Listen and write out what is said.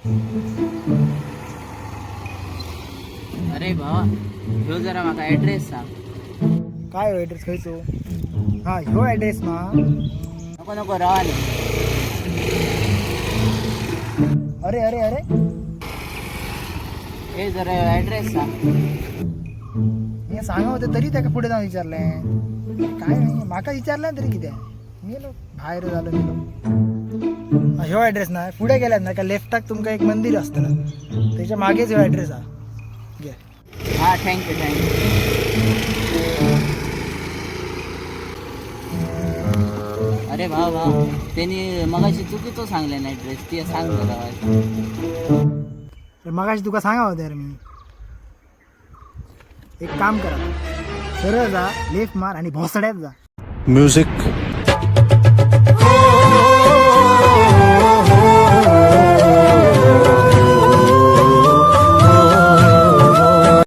अरे भावा, ह्यो जरा माका ॲड्रेस सांग. काय हो ॲड्रेस खयचो? हा, ह्यो ॲड्रेस मा. नको नको, रवाने. अरे अरे अरे. हे जरा ॲड्रेस सांग. मी सांगा होतं तरी त्याका पुढे जाऊन विचारलंय. काय नाही, माका विचारलं तरी किती मेलो, बाहेर झालो मेलो. हा, ह्यो ॲड्रेस ना, पुढे गेल्यात ना का लेफ्टाक तुमका एक मंदिर असतं ना, त्याच्या मागेच ह्यो ॲड्रेस हा, घे. हा, thank you thank you. अरे भावा भावा, त्यांनी मगाशी चुकीचं सांगले ना ॲड्रेस, ते सांग जरा. अरे, मगाशी तुका सांगा होतं यार मी. एक काम करा, सरळ जा, लेफ्ट मार आणि भोसड्यात जा. म्यूजिक.